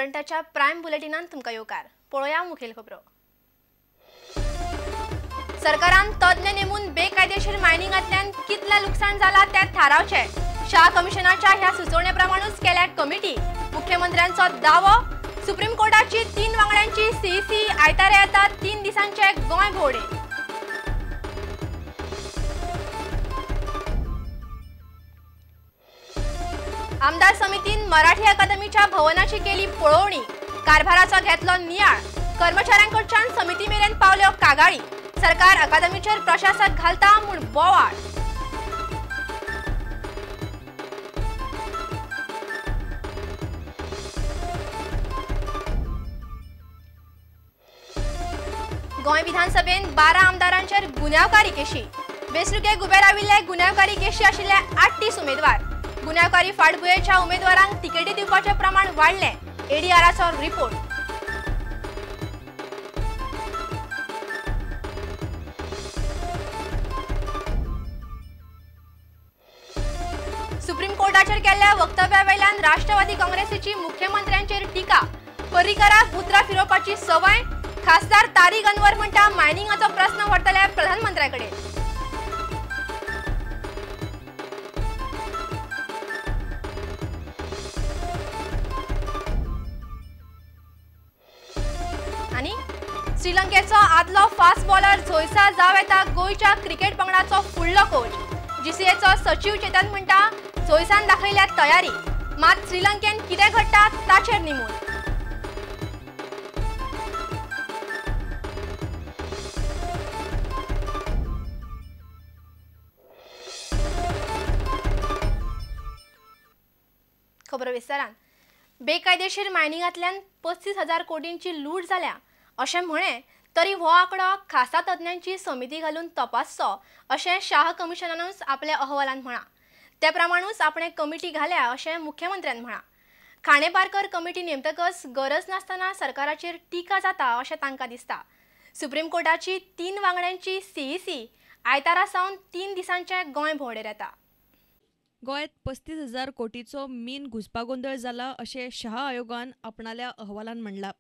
प्रुडंटाच्या prime बुलेटिनान तुमकां येवकार. पळोवया मुखेल खबरो. सरकारान तज्ञ नेमून बेकायदेशीर मायनिंगांतल्यान कितलें लुकसाण जाला तें थारावचें. शाह कमिशनाच्या ह्या सुचोवणे प्रमाणूच केल्या कमिटी. मुख्यमंत्र्यांचो दावो. सुप्रीम कोर्टाची 3 वांगड्यांची सीईसी आयतारा येता 3 दिसांचे गोंय भोंवडे. आमदार समितीन मराठी अकादमीच्या भवनाची केली पळोवणी. कारभाराचो घेतलो नियाळ. कर्मचाऱ्यांकडच्यान समिती मेरेन पावल्यो कागाळी. सरकार अकादमीचेर प्रशासक घालता म्हूण बोवाळ. गोंय विधानसभेन 12 आमदारांचेर गुन्यांवकारी केशी. वेंचणुकेक उबे राविल्ले गुन्यांवकारी केशी आशिल्ले 38 उमेदवार. गुन्यांवकारी फाटभुंयेच्या उमेदवारांक तिकेटी दिवपाचें प्रमाण वाडलें. एडीआराचो रिपोर्ट. सुप्रीम कोर्टाचेर केल्ल्या वक्तव्या वयल्यान राष्ट्रवादी काँग्रेसीची मुख्यमंत्र्यांचेर टिका. पर्रीकराक उतरां फिरोवपाची संवय. खासदार तारीक अनवर म्हणटा मायनिंगाचो प्रस्न व्हरतले प्रधानमंत्र्या कडेन. आनी श्रीलंकेचो आदलो फास्ट बॉलर झोयसा जावं येता गोंयच्या क्रिकेट पंगडाचो फुडलो कोच. जीसीएचो सचीव चेतन म्हणटा झोयसान दाखयल्या तयारी, मात श्रीलंकेन कितें घडटा ताचेर निमून. खबर विस्तारान. बेकायदेशीर मायनिंगांतल्यान 35,000 कोटींची लूट जाल्या अशें म्हळें तरी हो आंकडो खासा तज्ञांची समिती घालून तपासचो अशें शाह कमिशनानूच आपल्या अहवालान म्हळां. ते प्रमाणूच आपणें कमिटी घाल्या अशें मुख्यमंत्र्यान म्हळां. खांडेपारकर कमिटी नेमतकच गरज नासतना सरकाराचेर टिका जाता अशें तांकां दिसता. सुप्रीम कोर्टाची 3 वांगड्यांची सीईसी आयतारा सावन 3 दिसांचे गोंय भोंवडेर येता. गोंयांत 35,000 कोटीचो मीन घुस्पागोंदळ जाला अशें शाह आयोगान आपणाल्या अहवालान म्हणलां.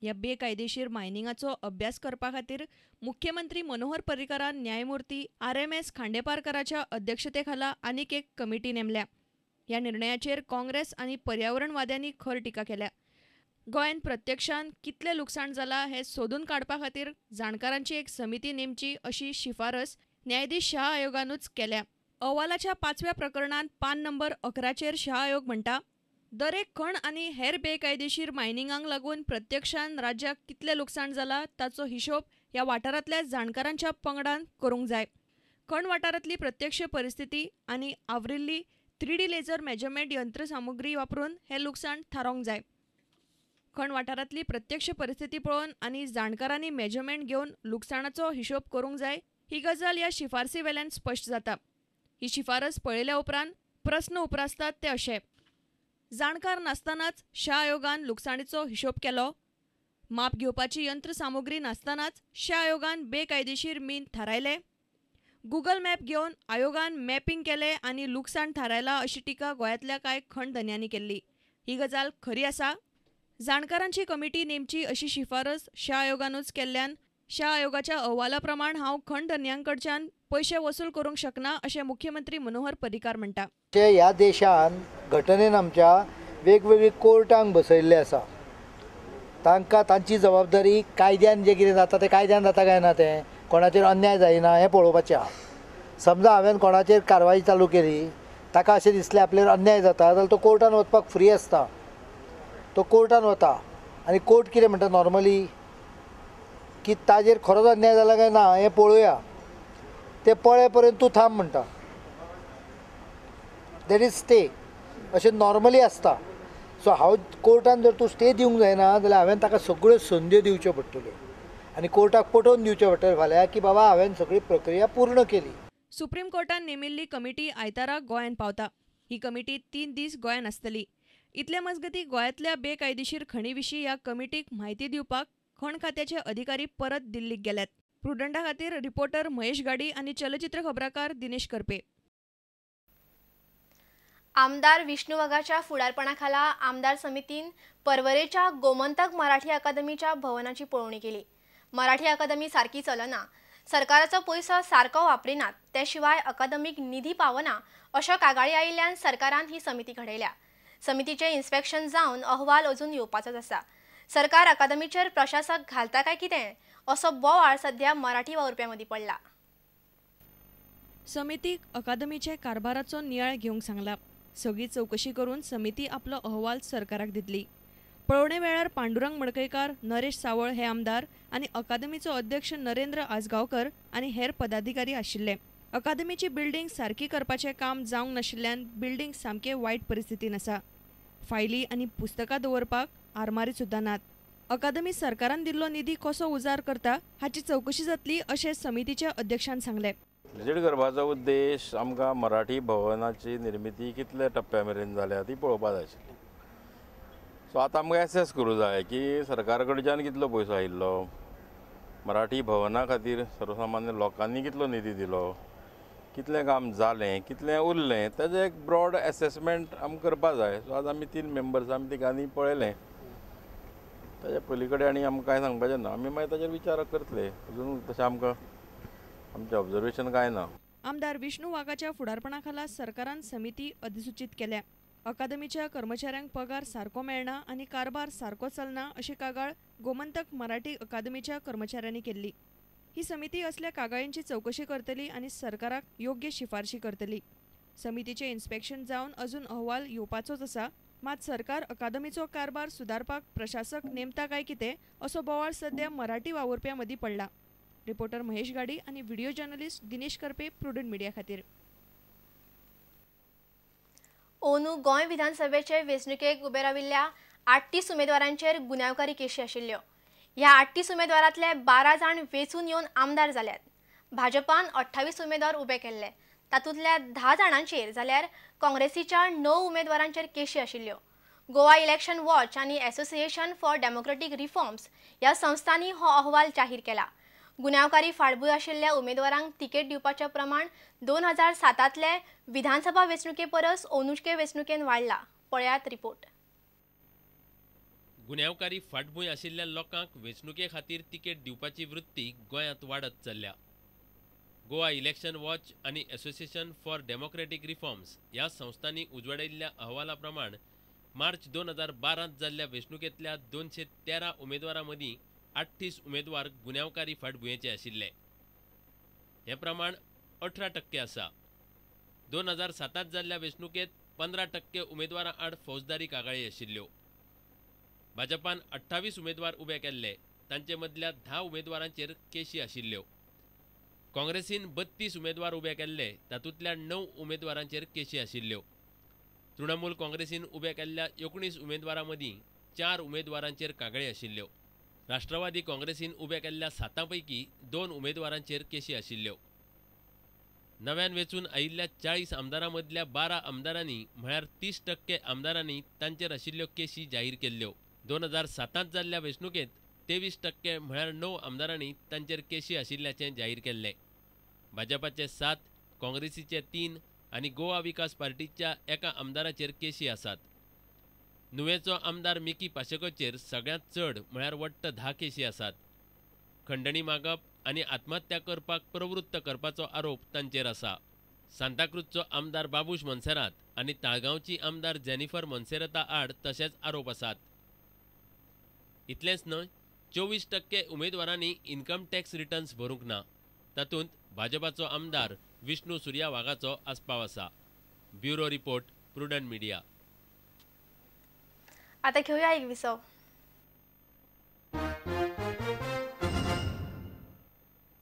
ह्या बेकायदेशीर मायनिंगाचो अभ्यास करपा खातीर मुख्यमंत्री मनोहर पर्रीकरान न्यायमूर्ती RMS खांडेपारकराच्या अध्यक्षतेखाला आनीक एक कमिटी नेमल्या. ह्या निर्णयाचेर काँग्रेस आनी पर्यावरणवाद्यांनी खर टिका केल्या. गोंयांत प्रत्यक्षान कितलें लुकसाण जालां हें सोदून काडपा खातीर जाणकारांची एक समिती नेमची अशी शिफारस न्यायाधीश शाह आयोगानूच केल्या. अहवालाच्या 5व्या प्रकरणांत पान नंबर 11चेर शाह आयोग म्हणटा, दरेक खण आनी हेर बेकायदेशीर मायनिंगांक लागून प्रत्यक्षान राज्याक कितलें लुकसाण जालां ताचो हिशोब ह्या वाठारांतल्या जाणकारांच्या पंगडान करूंक जाय. खण वाठारांतली प्रत्यक्ष परिस्थिती आनी आवरिल्ली 3D laser measurement यंत्रसामुग्री वापरून हें लुकसाण थारावंक जाय. खण वाठारांतली प्रत्यक्ष परिस्थिती पळोवन आनी जाणकारांनी मेजरमेंट घेवन लुकसाणाचो हिशोब करूंक जाय ही गजाल ह्या शिफारसी वेल्यान स्पश्ट जाता. ही शिफारस पळयल्या उपरांत प्रस्न उप्रासतात ते अशे: जाणकार नासतनाच शाह आयोगान लुकसाणीचो हिशोब केलो, माप घेवपाची यंत्रसामुग्री नासतनाच शाह आयोगान बेकायदेशीर मीन थारायलें, गुगल मॅप घेवन आयोगान मॅपिंग केलें आनी लुकसाण थारायलां अशी टिका गोंयांतल्या कांय खण धनयांनी केल्ली. ही गजाल खरी आसा? जाणकारांची कमिटी नेमची अशी शिफारस शाह आयोगानूच केल्ल्यान शाह आयोगाच्या अहवाला प्रमाण हांव खण धनयांकडच्यान पयशे वसूल करूंक शकना अशें मुख्यमंत्री मनोहर पर्रीकार म्हणटा. ह्या देशान घटनेन आमच्या वेगवेगळी कोर्टांक बसयल्ले आसा. तांकां तांची जबाबदारी कायद्यान जें कितें जाता तें कायद्यान जाता काय ना, तें कोणाचेर अन्याय जायना हें पळोवपाचें आहा. समजा हांवें कोणाचेर कारवाई चालू केली, ताका अशें दिसलें आपल्यार अन्याय जाता जाल्यार तो कोर्टान वचपाक फ्री आसता. तो कोर्टान वता आनी कोर्ट कितें म्हणटा नॉर्मली की ताजेर खरोच अन्याय जाला काय ना हें पळोवया, ते पळय पर्यंत तूं थांब म्हणटा. That is stay अशें नॉर्मली आसता. सो हांव कोर्टान जर तूं स्टे दिवंक जायना जाल्यार हांवें ताका सगळ्यो संद्यो दिवच्यो पडटल्यो आनी कोर्टाक पटोवन दिवचें पडटलें फाल्यां की बाबा हांवें सगळी प्रक्रिया पूर्ण केली. सुप्रीम कोर्टान नेमिल्ली कमिटी आयतारा गोंयांत पावता. ही कमिटी 3 दीस गोंयांत आसतली. इतले मजगती गोंयांतल्या बेकायदेशीर खणी विशीं ह्या कमिटीक म्हायती दिवपाक खण खात्याचे अधिकारी परत दिल्लीक गेल्यात. प्रुडंटा खातीर रिपोर्टर महेश गाडी आनी चलचित्र खबराकार दिनेश करपे. आमदार विष्णू वाघाच्या फुडारपणाखाला आमदार समितीन पर्वरेच्या गोमंतक मराठी अकादमीच्या भवनाची पळोवणी केली. मराठी अकादमी सारकी चलना, सरकाराचो पयसो सारको वापरिनात, ते शिवाय अकादमीक निधी पावना अशो कागाळी आयिल्ल्यान सरकारान ही समिती घडयल्या. समितीचें इन्स्पेक्शन जावन अहवाल अजून येवपाचोच आसा. सरकार अकादमीचेर प्रशासक घालता काय कितें असो बोवाळ सध्या मराठी वावुरप्यां मदीं पडला. समितीक अकादमीच्या कारभाराचो नियाळ घेवंक सांगला. सगळी चवकशी करून समिती आपलो अहवाल सरकाराक दितली. पळोवणे वेळार पांडुरंग मडकयकार, नरेश सावळ हे आमदार आनी अकादमीचो अध्यक्ष नरेंद्र आजगांवकर आनी हेर पदाधिकारी आशिल्ले. अकादमीची बिल्डींग सारकी करपाचें काम जावंक नाशिल्ल्यान बिल्डींग सामकें वायट परिस्थितीन आसा. फायली आनी पुस्तकां दवरपाक आरमारी सुद्दां नात. अकादमी सरकारान दिल्लो निधी कसो उजार करता हाची चवकशी जातली अशें समितीच्या अध्यक्षान सांगलें. विजीट करपाचो उद्देश आमकां मराठी भवनाची निर्मिती कितल्या टप्प्या मेरेन जाल्या ती पळोवपाक जाय आशिल्ली. सो आतां आमकां एसेस करूं जाय की सरकार कडच्यान कितलो पयसो आयिल्लो, मराठी भवना खातीर सर्वसामान्य लोकांनी कितलो निधी दिलो, कितलें काम जालें, कितलें उरलें, ताजें एक ब्रॉड एसेसमेंट आमकां करपाक जाय. सो आज आमी 3 मेंबर्स आमी तिगांनी पळयलें, ताज्या पयली कडेन आनी आमकां कांय सांगपाचें ना. आमी मागीर ताजेर विचार करतले, अजून तशें आमकां आमचें ऑब्जर्वेशन कांय ना. आमदार विष्णू वाघाच्या फुडारपणाखाला सरकारान समिती अधिसूचित केल्या. अकादमीच्या कर्मचाऱ्यांक पगार सारको मेळना आनी कारभार सारको चलना अशी कागाळ गोमंतक मराठी अकादमीच्या कर्मचाऱ्यांनी केल्ली. ही समिती असल्या कागाळींची चवकशी करतली आनी सरकाराक योग्य शिफारशी करतली. समितीचें इन्स्पेक्शन जावन अजून अहवाल येवपाचोच आसा. मात सरकार अकादमीचो कारभार सुदारपाक प्रशासक नेमता काय कितें असो बोवाळ सध्या मराठी वावुरप्यां मदीं पडला. रिपोर्टर महेश गाडी आणि video journalist Dinesh Karpe, Prudent Media खातीर. ओनू गोंय विधानसभेचे वेंचणुकेक उबे राविल्ल्या 38 उमेदवारांचेर गुन्यांवकारी केशी आशिल्ल्यो. ह्या 38 उमेदवारांतले 12 जाण वेंचून येवन आमदार जाल्यात. भाजपान 28 उमेदवार उबे केल्ले, तातूंतल्या 10 जाणांचेर जाल्यार काँग्रेसीच्या 9 उमेदवारांचेर केशी आशिल्ल्यो. गोवा इलेक्शन वॉच आनी असोसिएशन फॉर डेमोक्रेटीक रिफॉर्म्स ह्या संस्थांनी हो अहवाल जाहीर केला. गुन्यांवकारी फाटभूंय आशिल्ल्या उमेदवारांक तिकेट दिवपाचें प्रमाण 2007तले विधानसभा वेंचणुके परस ओनूचे वेंचणुकेन वाडला. पळयात रिपोर्ट. गुन्यांवकारी फाटभूंय आशिल्ल्या लोकांक वेंचणुके खातीर तिकेट दिवपाची वृत्ती गोंयांत वाडत चल्ल्या. गोवा इलेक्शन वॉच आनी असोसिएशन फॉर डेमोक्रेटीक रिफॉर्म्स ह्या संस्थांनी उजवाडायिल्ल्या अहवाला प्रमाण मार्च 2012 जाल्ल्या वेंचणुकेंतल्या 213 उमेदवारां मदीं 38 उमेदवार गुन्यांवकारी फाटभुंयेचे आशिल्ले. हें प्रमाण 18% आसा. 2007 जाल्ल्या वेंचणुकेंत 15% उमेदवारां आड फौजदारी कागाळी आशिल्ल्यो. भाजपान 28 उमेदवार उबे केल्ले, तांचे मदल्या 10 उमेदवारांचेर केशी आशिल्ल्यो. काँग्रेसीन 32 उमेदवार उबे केल्ले, तातूंतल्या 9 उमेदवारांचेर केशी आशिल्ल्यो. तृणमूल काँग्रेसीन उबे केल्ल्या 19 उमेदवारां मदीं 4 उमेदवारांचेर कागाळी आशिल्ल्यो. राष्ट्रवादी काँग्रेसीन उबे केल्ल्या 7 पैकी 2 उमेदवारांचेर केशी आशिल्ल्यो. नव्यान वेंचून आयिल्ल्या 40 आमदारां मदल्या 12 आमदारांनी म्हळ्यार 30% आमदारांनी तांचेर आशिल्ल्यो केशी जाहीर केल्ल्यो. 2007 जाल्ल्या वेंचणुकेंत 23% म्हळ्यार 9 आमदारांनी तांचेर केशी आशिल्ल्याचें जाहीर केल्लें. भाजपाचे 7, काँग्रेसीचे 3 आनी गोवा विकास पार्टीच्या एका आमदाराचेर केशी आसात. नुवेचो आमदार मिकी पाशेकोचेर सगळ्यांत चड म्हळ्यार वट्ट 10 केशी आसात. खंडणी मागप आनी आत्महत्या करपाक प्रवृत्त करपाचो आरोप तांचेर आसा. सांताक्रूजचो आमदार बाबूश मोन्सेरात आनी ताळगांवची आमदार जेनिफर मोन्सेराता आड तशेंच आरोप आसात. इतलेंच न्हय, 24% उमेदवारांनी इन्कम टॅक्स रिटर्न्स भरूंक ना. तातूंत भाजपाचो आमदार विष्णू सुर्या वाघाचो आस्पाव आसा. Bureau report, Prudent Media. आता घेऊया एक विसव.